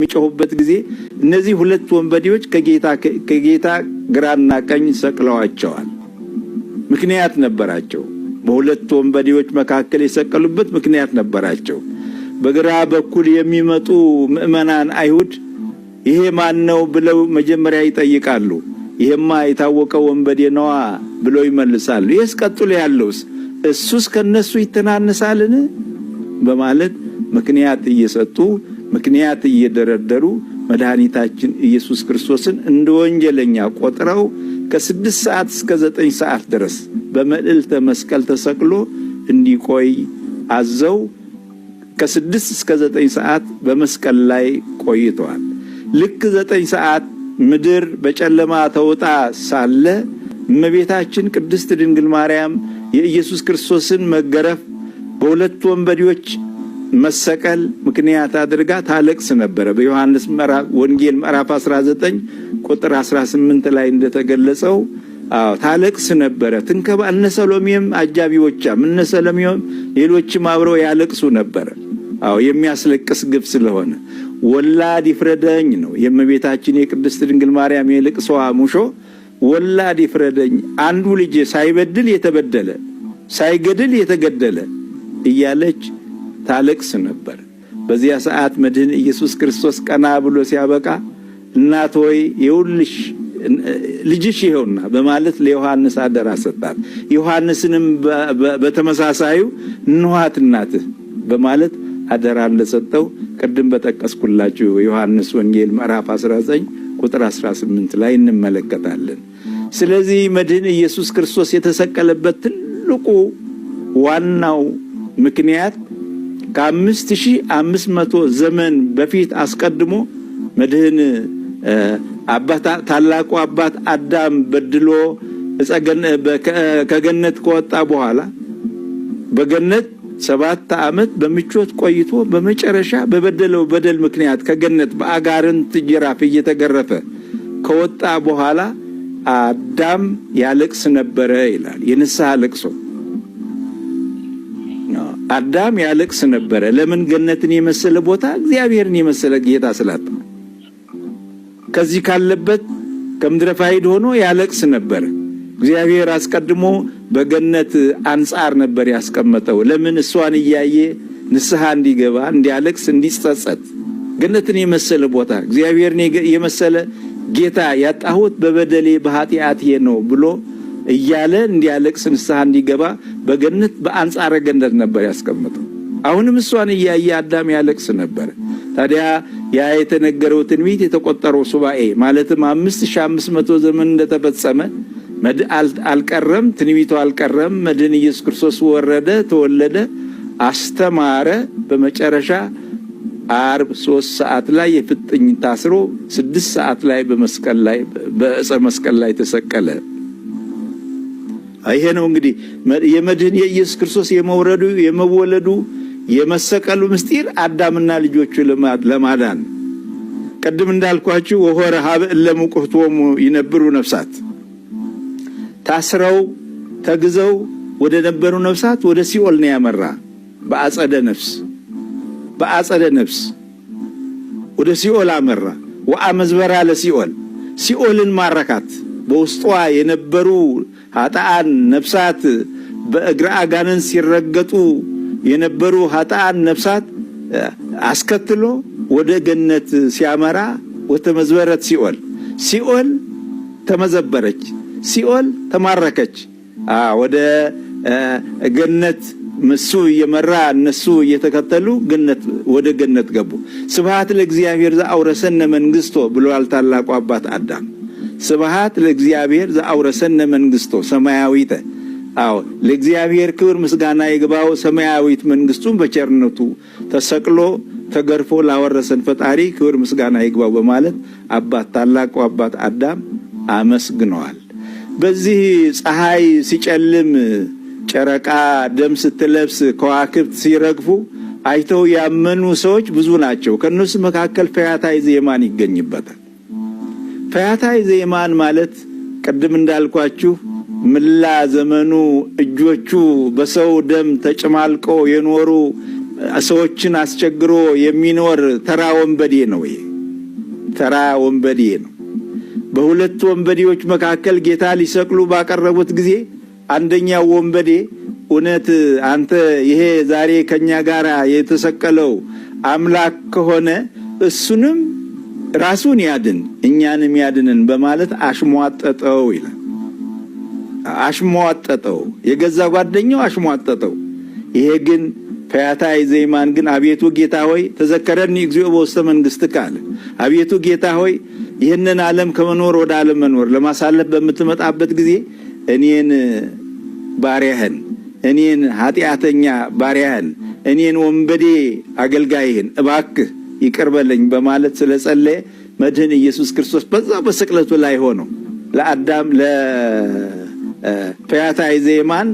በሚጮሁበት ጊዜ እነዚህ ሁለት ወንበዴዎች ከጌታ ግራና ቀኝ ሰቅለዋቸዋል። ምክንያት ነበራቸው። በሁለት ወንበዴዎች መካከል የሰቀሉበት ምክንያት ነበራቸው። በግራ በኩል የሚመጡ ምዕመናን አይሁድ ይሄ ማን ነው ብለው መጀመሪያ ይጠይቃሉ። ይሄማ የታወቀ ወንበዴ ነዋ ብለው ይመልሳሉ። ይህስ ቀጥሎ ያለውስ እሱስ ከነሱ ይተናነሳልን? በማለት ምክንያት እየሰጡ፣ ምክንያት እየደረደሩ መድኃኒታችን ኢየሱስ ክርስቶስን እንደ ወንጀለኛ ቆጥረው ከ6 ሰዓት እስከ 9 ሰዓት ድረስ በመልዕልተ መስቀል ተሰቅሎ እንዲቆይ አዘው ከ6 እስከ 9 ሰዓት በመስቀል ላይ ቆይተዋል። ልክ 9 ሰዓት ምድር በጨለማ ተውጣ ሳለ እመቤታችን ቅድስት ድንግል ማርያም የኢየሱስ ክርስቶስን መገረፍ፣ በሁለት ወንበዴዎች መሰቀል ምክንያት አድርጋ ታለቅስ ነበረ። በዮሐንስ ወንጌል ምዕራፍ 19 ቁጥር 18 ላይ እንደተገለጸው፣ አዎ ታለቅስ ነበረ። ትንከባ እነ ሰሎሜም አጃቢዎቿም እነ ሰሎሜም ሌሎችም አብረው ያለቅሱ ነበረ። አዎ የሚያስለቅስ ግፍ ስለሆነ ወላድ ይፍረደኝ ነው የእመቤታችን የቅድስት ድንግል ማርያም የልቅሶዋ ሙሾ። ወላድ ይፍረደኝ፣ አንዱ ልጄ ሳይበድል የተበደለ፣ ሳይገድል የተገደለ እያለች ታለቅስ ነበር። በዚያ ሰዓት መድህን ኢየሱስ ክርስቶስ ቀና ብሎ ሲያበቃ እናት ሆይ ይኸውልሽ ልጅሽ ይኸውና በማለት ለዮሐንስ አደራ ሰጣት። ዮሐንስንም በተመሳሳዩ እንኋት እናትህ በማለት አደራ እንደሰጠው ቅድም በጠቀስኩላችሁ ዮሐንስ ወንጌል ምዕራፍ 19 ቁጥር 18 ላይ እንመለከታለን። ስለዚህ መድህን ኢየሱስ ክርስቶስ የተሰቀለበት ትልቁ ዋናው ምክንያት ከ5500 ዘመን በፊት አስቀድሞ መድህን አባት ታላቁ አባት አዳም በድሎ ከገነት ከወጣ በኋላ በገነት 7 ዓመት በምቾት ቆይቶ በመጨረሻ በበደለው በደል ምክንያት ከገነት በአጋንንት ጅራፍ እየተገረፈ ከወጣ በኋላ አዳም ያለቅስ ነበረ ይላል። የንስሐ ልቅሶ አዳም ያለቅስ ነበረ። ለምን? ገነትን የመሰለ ቦታ፣ እግዚአብሔርን የመሰለ ጌታ ስላጣ ከዚህ ካለበት ከምድረ ፋይድ ሆኖ ያለቅስ ነበረ። እግዚአብሔር አስቀድሞ በገነት አንጻር ነበር ያስቀመጠው። ለምን? እሷን እያየ ንስሐ እንዲገባ፣ እንዲያለቅስ፣ እንዲጸጸት፣ ገነትን የመሰለ ቦታ፣ እግዚአብሔርን የመሰለ ጌታ ያጣሁት በበደሌ በኃጢአቴ ነው ብሎ እያለ እንዲያለቅስ፣ ንስሐ እንዲገባ በገነት በአንጻረ ገነት ነበር ያስቀመጠው። አሁንም እሷን እያየ አዳም ያለቅስ ነበር። ታዲያ ያ የተነገረው ትንቢት፣ የተቆጠረው ሱባኤ ማለትም 5500 ዘመን እንደተፈጸመ አልቀረም፣ ትንቢቱ አልቀረም። መድህን ኢየሱስ ክርስቶስ ወረደ፣ ተወለደ፣ አስተማረ። በመጨረሻ አርብ 3 ሰዓት ላይ የፍጥኝ ታስሮ 6 ሰዓት ላይ በመስቀል ላይ በዕፀ መስቀል ላይ ተሰቀለ። ይሄ ነው እንግዲህ የመድህን የኢየሱስ ክርስቶስ የመውረዱ፣ የመወለዱ፣ የመሰቀሉ ምስጢር አዳምና ልጆቹ ለማዳን። ቅድም እንዳልኳችሁ ወሖረ ኀበ እለ ሙቁህቶሙ ይነብሩ ነፍሳት፣ ታስረው ተግዘው ወደ ነበሩ ነፍሳት ወደ ሲኦል ነው ያመራ። በአጸደ ነፍስ ወደ ሲኦል አመራ። ወአመዝበራ ለሲኦል፣ ሲኦልን ማረካት። በውስጧ የነበሩ ኃጥአን ነፍሳት፣ በእግረ አጋንንት ሲረገጡ የነበሩ ኃጥአን ነፍሳት አስከትሎ ወደ ገነት ሲያመራ ወተመዝበረት ሲኦል፣ ሲኦል ተመዘበረች፣ ሲኦል ተማረከች። ወደ ገነት እሱ እየመራ እነሱ እየተከተሉ ገነት ወደ ገነት ገቡ። ስብሐት ለእግዚአብሔር ዘአውረሰነ መንግስቶ ብሏል ታላቁ አባት አዳም። ስብሐት ለእግዚአብሔር ዘአውረሰነ መንግስቶ ሰማያዊተ። አዎ ለእግዚአብሔር ክብር ምስጋና ይግባው። ሰማያዊት መንግስቱን በቸርነቱ ተሰቅሎ ተገርፎ ላወረሰን ፈጣሪ ክብር ምስጋና ይግባው በማለት አባት ታላቁ አባት አዳም አመስግነዋል። በዚህ ፀሐይ ሲጨልም፣ ጨረቃ ደም ስትለብስ፣ ከዋክብት ሲረግፉ አይተው ያመኑ ሰዎች ብዙ ናቸው። ከእነሱ መካከል ፈያታዊ ዘየማን ይገኝበታል። ፈያታዊ ዘየማን ማለት ቅድም እንዳልኳችሁ ምላ ዘመኑ እጆቹ በሰው ደም ተጨማልቀው የኖሩ፣ ሰዎችን አስቸግሮ የሚኖር ተራ ወንበዴ ነው። ይሄ ተራ ወንበዴ ነው። በሁለት ወንበዴዎች መካከል ጌታ ሊሰቅሉ ባቀረቡት ጊዜ አንደኛው ወንበዴ እውነት አንተ ይሄ ዛሬ ከኛ ጋር የተሰቀለው አምላክ ከሆነ እሱንም ራሱን ያድን እኛንም ያድንን በማለት አሽሟጠጠው ይላል። አሽሟጠጠው፣ የገዛ ጓደኛው አሽሟጠጠው። ይሄ ግን ፈያታዊ ዘይማን ግን አቤቱ ጌታ ሆይ ተዘከረኒ እግዚኦ በውስተ መንግሥትከ አለ። አቤቱ ጌታ ሆይ ይህንን ዓለም ከመኖር ወደ ዓለም መኖር ለማሳለፍ በምትመጣበት ጊዜ እኔን ባሪያህን፣ እኔን ኃጢአተኛ ባሪያህን፣ እኔን ወንበዴ አገልጋይህን እባክህ ይቅር በለኝ በማለት ስለጸለየ መድህን ኢየሱስ ክርስቶስ በዛ በስቅለቱ ላይ ሆኖ ለአዳም ለፈያታዊ ዘየማን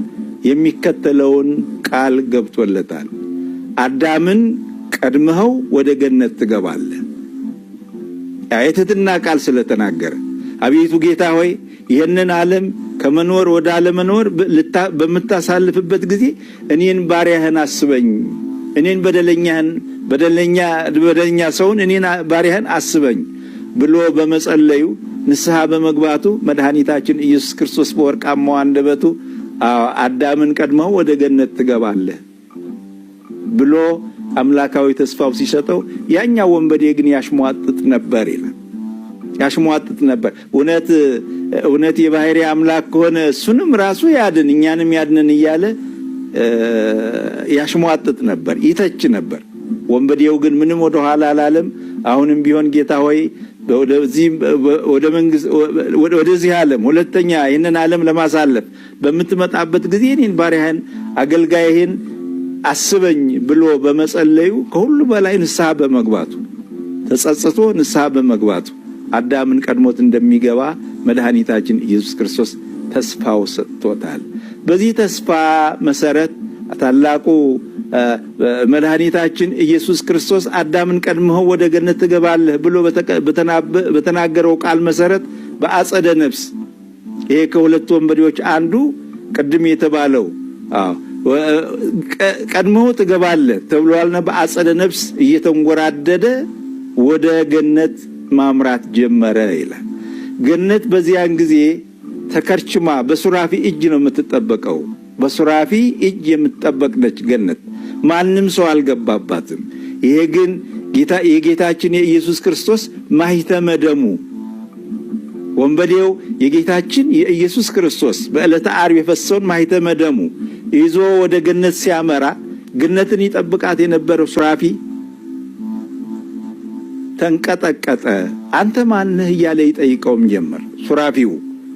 የሚከተለውን ቃል ገብቶለታል። አዳምን ቀድመኸው ወደ ገነት ትገባለህ። የትህትና ቃል ስለተናገረ አቤቱ ጌታ ሆይ ይህንን ዓለም ከመኖር ወደ አለመኖር በምታሳልፍበት ጊዜ እኔን ባሪያህን አስበኝ፣ እኔን በደለኛህን በደለኛ በደለኛ ሰውን እኔን ባሪያህን አስበኝ ብሎ በመጸለዩ ንስሐ በመግባቱ መድኃኒታችን ኢየሱስ ክርስቶስ በወርቃማው አንደበቱ አዳምን ቀድመው ወደ ገነት ትገባለህ ብሎ አምላካዊ ተስፋው ሲሰጠው፣ ያኛው ወንበዴ ግን ያሽሟጥጥ ነበር ይላል። ያሽሟጥጥ ነበር። እውነት እውነት የባህሪ አምላክ ከሆነ እሱንም ራሱ ያድን እኛንም ያድንን እያለ ያሽሟጥጥ ነበር፣ ይተች ነበር። ወንበዴው ግን ምንም ወደ ኋላ አላለም። አሁንም ቢሆን ጌታ ሆይ ወደዚህ ዓለም ሁለተኛ ይህንን ዓለም ለማሳለፍ በምትመጣበት ጊዜ እኔን ባሪያህን አገልጋይህን አስበኝ ብሎ በመጸለዩ፣ ከሁሉ በላይ ንስሐ በመግባቱ፣ ተጸጽቶ ንስሐ በመግባቱ አዳምን ቀድሞት እንደሚገባ መድኃኒታችን ኢየሱስ ክርስቶስ ተስፋው ሰጥቶታል። በዚህ ተስፋ መሰረት ታላቁ መድኃኒታችን ኢየሱስ ክርስቶስ አዳምን ቀድመኸው ወደ ገነት ትገባለህ ብሎ በተናገረው ቃል መሰረት በአጸደ ነፍስ ይሄ ከሁለቱ ወንበዴዎች አንዱ ቅድም የተባለው ቀድመው ትገባለህ ተብሏልና በአጸደ ነፍስ እየተንጎራደደ ወደ ገነት ማምራት ጀመረ ይላል። ገነት በዚያን ጊዜ ተከርችማ በሱራፊ እጅ ነው የምትጠበቀው። በሱራፊ እጅ የምትጠበቅ ነች ገነት። ማንም ሰው አልገባባትም። ይሄ ግን የጌታችን የኢየሱስ ክርስቶስ ማኅተመ ደሙ፣ ወንበዴው የጌታችን የኢየሱስ ክርስቶስ በዕለተ ዓርብ የፈሰውን ማኅተመ ደሙ ይዞ ወደ ገነት ሲያመራ ገነትን ይጠብቃት የነበረው ሱራፊ ተንቀጠቀጠ። አንተ ማንህ እያለ ይጠይቀውም ጀመር። ሱራፊው፣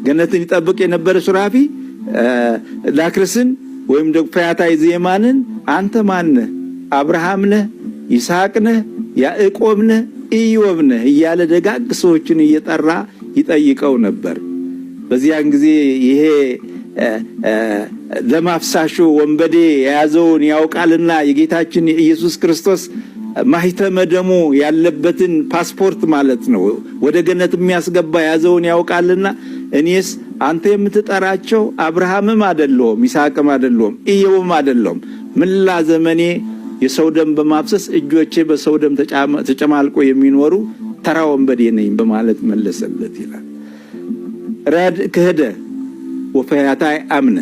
ገነትን ይጠብቅ የነበረ ሱራፊ ላክርስን ወይም ደግሞ ፈያታዊ ዘየማንን አንተ ማንህ? አብርሃም ነህ? ይስሐቅ ነህ? ያዕቆብ ነህ? ኢዮብ ነህ? እያለ ደጋግ ሰዎችን እየጠራ ይጠይቀው ነበር። በዚያን ጊዜ ይሄ ደም አፍሳሹ ወንበዴ የያዘውን ያውቃልና የጌታችን የኢየሱስ ክርስቶስ ማኅተመ ደሙ ያለበትን ፓስፖርት ማለት ነው፣ ወደ ገነት የሚያስገባ የያዘውን ያውቃልና እኔስ አንተ የምትጠራቸው አብርሃምም አይደለሁም፣ ይስሐቅም አይደለሁም፣ ኢዮብም አይደለሁም። ምላ ዘመኔ የሰው ደም በማፍሰስ እጆቼ በሰው ደም ተጨማልቆ የሚኖሩ ተራ ወንበዴ ነኝ በማለት መለሰለት ይላል። ረድ ክህደ ወፈያታይ አምነ።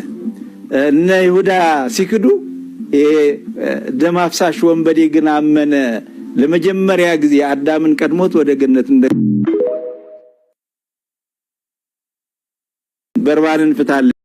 እነ ይሁዳ ሲክዱ ደም አፍሳሽ ወንበዴ ግን አመነ። ለመጀመሪያ ጊዜ አዳምን ቀድሞት ወደ ገነት እንደ በርባንን ፍታልኝ።